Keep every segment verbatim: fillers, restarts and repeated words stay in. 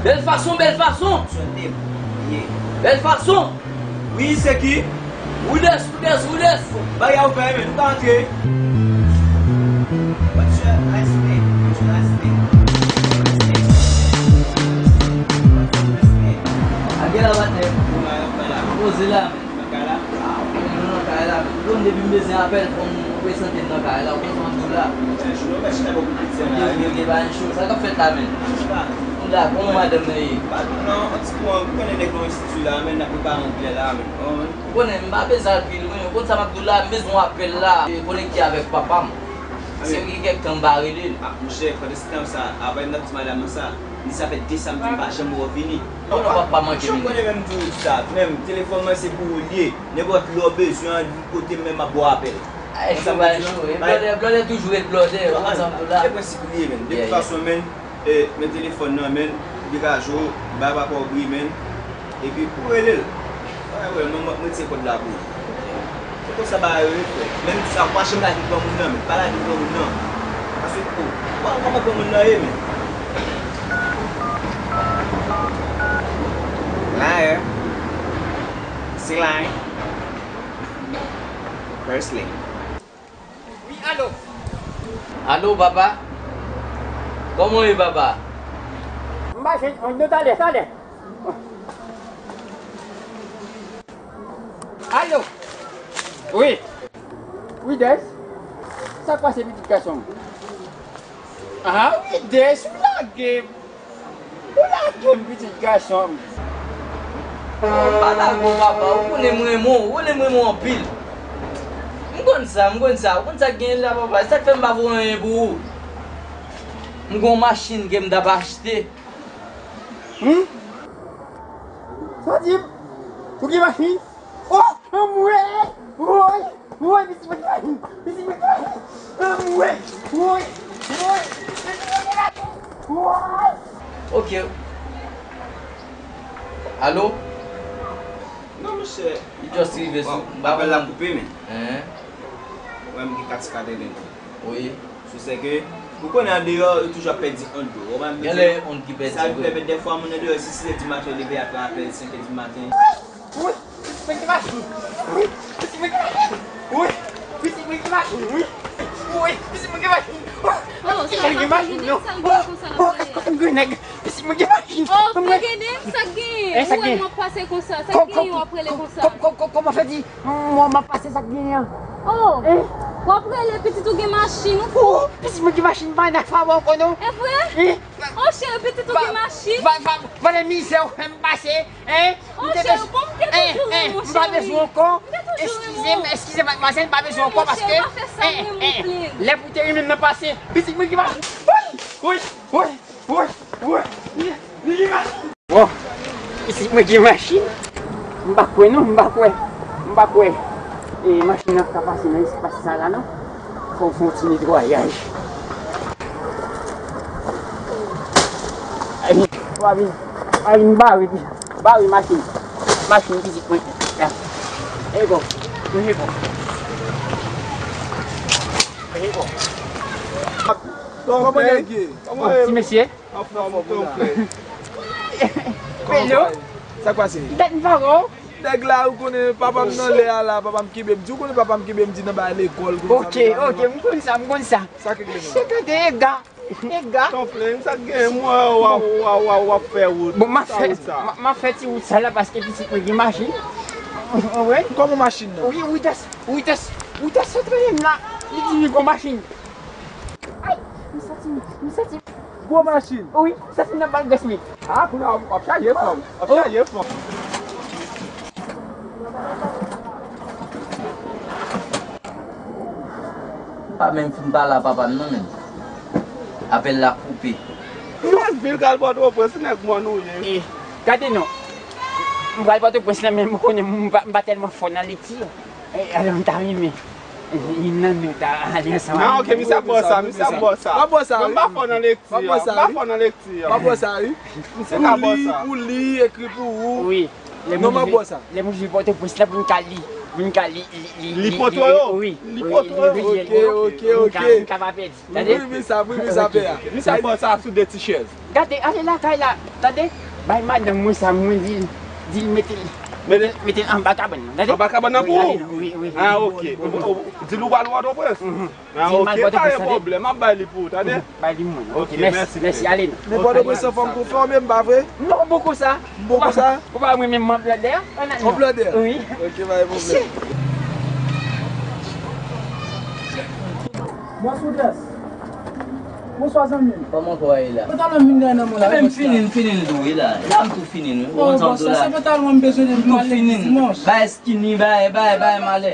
Bèl fason, bèl fason. Bèl fason. Wi, se ki? Rudes, Rudes, Rudes. Bagay a ouvè, men nou ka antre. What's your last name? What's your last name? What's your last name? Ake la, patnè? Poze la. Nan kay la? Ah, ou konnen nou nan kay la. Ou konn depi m bezwen apèl, fò m prezante m nan kay la. Ou konn sa m ap di w la? Fè cho, non, fè chita bò kote pizza la. Ok, ok, ok, pa gen cho. Sa k ap fèt la, menn? Chita. Ou la, kòman madanm nan ye? Pa non, an ti pwen, ou konnen nèg nan enstiti la, menn, n ap prepare yon klè la, menn. Ou konnen, m pa bezwen al pi lwen. Ou konn sa m ap di w la, m bezwen yon apèl la. E, konekte avèk papa m. Se yon kèk tan m pa rele l. Ah, monchè, pandan se tan sa, apre m t ap di madanm nan sa, li sa fè de sa m di m pa janm wè w vini. Non, non, papa, pa manke vini. Ou konnen menm di w sa, menm telefòn mwen se pou ou l ye. Nenpòt lè w bezwen an, vin kote m, men m ap ba w apèl. Ay, cho, bay cho. E blòdè, blòdè toujou ret blòdè, ou konn sa m di w la. Se prensip li ye, menn. De tout fason, menn, e, men telefòn nan, menn, degaje w, bay papa w bri, menn. Epi, ou rele l. Ay, wè, mwen, mwen, mwen se kòd la pou ou. Se konsa bagay yo ye, frè. Menm sa, ou pa janm lage granmoun nan, menn. Pa lage granmoun nan. Paske, o, ou pa wè kòman granmoun nan ye, menn. Liar. Se la, hein? First lady. Wi, alo. Alo, papa. Kòman w ye, papa? M pa jwenn, nou talè, talè. Alo. Wi. Wi, Des. Sa k pase, pitit gason m? Ah, wi, Des, ou lage m. Ou lage m, pitit gason m. M pa lage w, papa. Ou konnen m renmen w. Ou konnen m renmen w anpil. M konn sa, m konn sa. Ou konn sa k genyen la, papa. Sa k fè m pa voye anyen pou ou? M gen yon machin ke m t ap achte. Hmm? Sa di m? Ou gen machin? Oh, anmwey! Woy! Woy, pitit mwen ki machin! Pitit mwen ki machin! Anmwey! Woy! Woy! Pitit mwen ki machin! Woy! Ok. Alo? Non, monchè. Li just rive sou. Bon, apèl la koupe, men. Hein? Wè, m gen kat kat ede m. Wi. Sou se ke, ou konnen andeyò, yo toujou ap pèdi onn yo. Ou pa gen lè onn ki pèdi vre. Sa vin pèmèt dèfwa moun andeyò, si sis è di maten, yo leve ap pran apèl senk è di maten. Wi, pitit mwen ki machin. Wi, pitit mwen ki machin. Wi, pitit mwen ki machin. Wi, wi, pitit mwen ki machin. Oh, pitit mwen ki machin, non. Oh, oh, oh, grenèg. Pitit mwen gen machin. Oh, frè Gede, sa k genyen? Ou wè m ap pase konsa, sa k genyen w ap rele konsa? Kò-, kò-, kò-, kòman fè di, m, m ap pase sa k genyen an? Oh, w ap rele pitit ou gen machin, ou fou? Oh, pitit mwen gen machin, m pa nan fawon ankò non. E vre? Oh, cheri, pitit ou gen machin? Va, va, valè mizè ou fè m pase, hein? Oh, cheri, bon, m te toujou renmen w, cheri. M pa bezwen ankò. M te toujou renmen w. Eskize m, eskize madmwazèl, m pa bezwen ankò paske, oh, cheri, pa fè sa, m renmen w plen. Lè pou te renmen m nan pase, pitit mwen gen machin. Woy, woy, woy. Woy, woy, li, li gen machin. Bon, pitit mwen gen machin. M pa kwè non, m pa kwè. M pa kwè. E machin nan ka pase nan espas sa la non. Fò, fò yon ti netwayaj. Ay, w a vin, w a vin bare, bare machin. Machin pitit mwen. E bon, e bon. E bon. Kòman nèg ye? Kòman ye? Ti mesye. Anfòm, anfòm, frè. Hello. Sa k pase? Dat m pa wè w. Nèg la, ou konnen papa m nan lè a la, papa m kenbe m. Di ou konnen papa m kenbe m di nan bay lekòl, konnen sa. Ok, ok, m konn sa, m konn sa. Sa k regle nou? Se tande ega, ega. Ton plen, sa k gen, mwen, w ap, w ap, w ap, w ap fè wout. Bon, m ap fè, m ap fè ti wout sa la paske pitit mwen gen machin. Ou konprann? Kòman machin nan? Wi, wi, das, wi, das, wi, das, sa trayè m la. Li di li gon machin. Ay, m santi, m santi. Gwo machin. Wi, sa se nan bal gras mwen. Ah, kounye a w ap chaje fanm. W ap chaje fanm. M pa menm fin pale a papa m non menm. Apèl la koupe. Nèg vil kal Pòtoprens, nèg mòn ou ye. Eh, gade non. M pral Pòtoprens la, men m konnen m pa, m pa tèlman fò nan lekti. Eh, alò m ta renmen youn nan nou ta ale ansanm avèk mwen. Non, ok, misye ap bò sa, misye ap bò sa. W ap bò sa, wi. Mwen m pa fò nan lekti an, m pa fò nan lekti an. W ap bò sa, wi. Misye ka bò sa. Pou li, pou li, ekri pou ou. Wi. Non, m ap bò sa. Lè m rive Pòtoprens la pou m ka li. Moun ka li, li, li, li, li poto yo. Wi, li poto yo. Ok, ok, ok. Moun ka pa pèdi. Tande? Wi, wi, sa, wi, wi, sa, pè a. Misye pran sa sou de ti chèz. Gade, ale lakay la. Tande? Bay madanm mwen sa, mwen di l, di l mete l, mete l anba kabann nan. Tande? Anba kabann nan pou ou? Wi, wi, wi. Ah, ok. Di l ou pral Pòtoprens. Ah, ok, pa gen pwoblèm, m ap bay li pou ou, tande? Bay li mwen. Ok, mèsi, mèsi, ale non. Men Pòtoprens an fòm pou fòme m, pa vre? Non, poko sa. Poko sa? Ou pa mwen menm, mwen blòdè? Mwen blòdè? Wi. Ok, pa gen pwoblèm. Bòs Woudès. Bonswa, zanmi m. Kòman kò a ye la? Pantalon m vin gade nan men w la. Ebyen, m fini, m fini l tou, wi la. La, m tou fini l, wi. Ou konn sa m di w la? Se pantalon an m bezwen depi m ale dimanch. Bay skinny, bay, bay, bay malè.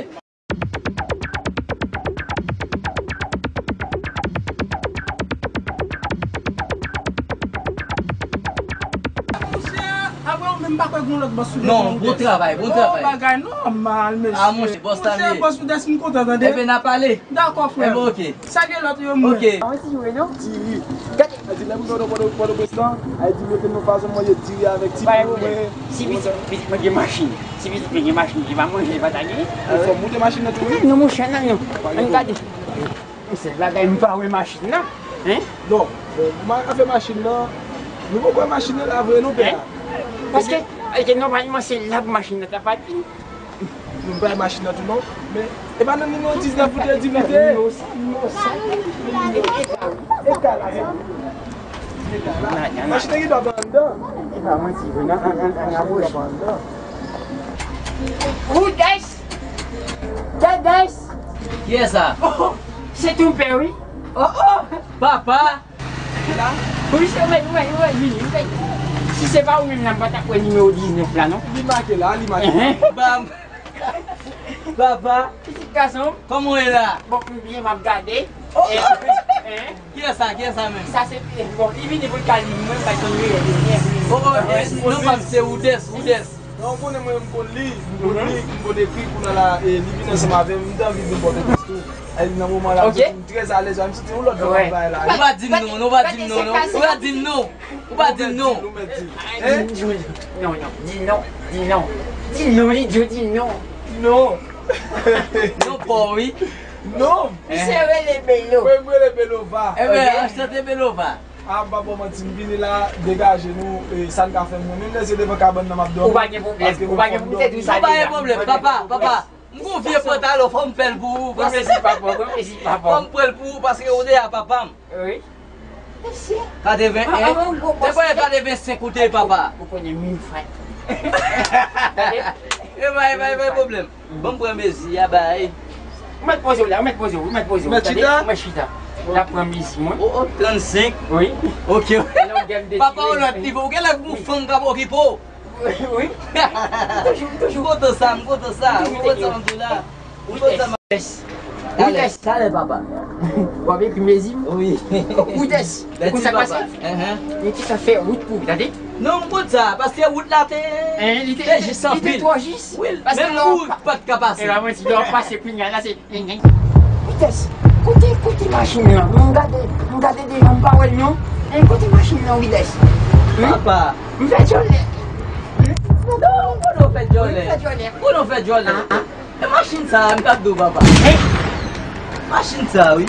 Monchè, apre ou menm pa kwè gen lòt bòs sou devan ou. Non, bon travay, bon travay. Oh, bagay nòmal, mesye. Ah, monchè, bòs la. Monchè, bòs ou dèske m kontan tande. Ebyen, n a pale. Dakò, frè. Ebyen, ok. Sa gen lòt yo, mwen. Ok. An ti jwe, non? Diri. Gade. Ay di lè m rive nan Pòtoprens lan, ay di mete nou fason manje diri avèk ti poul mwen. Si pitit, pitit mwen gen machin, si pitit mwen gen machin, li pa manje, li pa ta gen. Ou fè moute machin nan tou, wi. Non, monchè, nan, non. Ann gade. Se bagay m pa wè machin nan. Hein? Non, bon, afè machin nan, nou poko wè machin nan la vre, non, pè a. Paske, paske nòmalman, se la pou machin nan ta pati. Nou bay machin nan tou non. Men, e pa nan nimewo diznèf ou te di nou te? Nimewo sa, nimewo sa. E ka la, sa. E ka la. Machin nan gen dwa pran anndan. E pa manti vre, nan, nan, nan, nan, nan. Who this? That this? Kiyès sa? Oh, se ton pè, wi. Oh, oh, papa. Wi, se, wi, wi, wi, wi, wi. Si se pa ou menm nan, m pa t ap wè nimewo diznèf la, non. Li make la, li make la. Enhen. Bam. Papa. Pitit gason. Kòman w ye la? Bon, m byen, m ap gade. Oh. Eh, eh. Kiyès sa? Kiyès sa menm? Sa se, eh, bon, li vini pou l ka li mwen, m pa konn reyèl li byen. Oh, oh, eh, non, pap, se Woudès, Woudès. Non, ou konnen mwen, m konn li, m konn li, m konn ekri, kounye a la, eh, li vin ansanm avè m, m te anvi vin Pòtoprens tou. Eh, nan moman la, m santi m trè alèz, m santi yon lòt jan m ap bay la. Ou pa di m non, non, ou pa di m non, non, ou pa di m non. Ou pa di m non. Ou mèt di, ou mèt di. Hein? Non, non, di non, di non. Di non, li di, di non. Non. Non, pa wi. Non. Misye rele Belo. Wi, m rele Belova. Ebyen, anchante Belova. A, m pa ba w manti, m vini la, degaje nou, e, sa n ka fè mwen. Menm lè se devan kabann nan m ap dòmi. Ou pa gen pwoblèm, ou pa gen pwoblèm, ou te di sa deja. Ou pa gen pwoblèm, papa, papa. M gon vye pantalon, fò m fè l pou ou, paske fò m pran l pou ou, paske ou deja papa m. Wi. Katreven en. Depi katreven senk ou te papa. Ou konnen mil fwa. Tande? E pa, e pa, e pa pwoblèm. Ban m pran mezi a bay. Ou mèt poze w la, ou mèt poze w, ou mèt poze w. Tande? Ou mèt chita. Ou mèt chita. N ap pran mezi mwen. O, o, trannsenk. Wi. Ok. Papa ou lòt nivo. Ou gen lè gon fanm k ap okipe w. Wi. Toujou, toujou. M kontan sa, m kontan sa. Ou konprann sa m di w la? Ou konprann sa m... Talè, talè, papa. W ap ekri mezi m? Wi. Ou konn sa k pase? Men ki sa fè wout pou ou, tande? Non, m konn sa, paske wout la te, te jis anpil. Wi, menm wout pa t ka pase. E pa manti, lè w ap pase kounye a la, se Vitès, kote, kote machin nan? M gade, m gade devan, m pa wè l non. Kote machin nan, Vitès? Papa. M fè djòlè. Non, m konnen w fè djòlè. M fè djòlè. M konnen w fè djòlè. E machin sa a, m t ap di w, papa. Machin sa a, wi.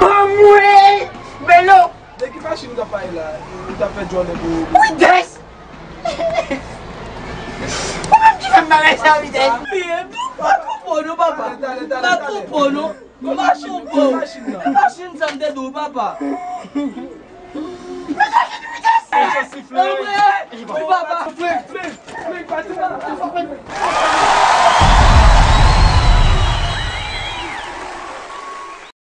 Anmwey! Belo! De ki machin w t ap pale la? Ou t ap fè djòlè pou... Vitès! Ou menm ki fè m bagay sa, Vitès? Pa twonpe w non, papa. Pa twonpe w non. Pa twonpe w. Machin sa m te di w, papa. Wi, papa.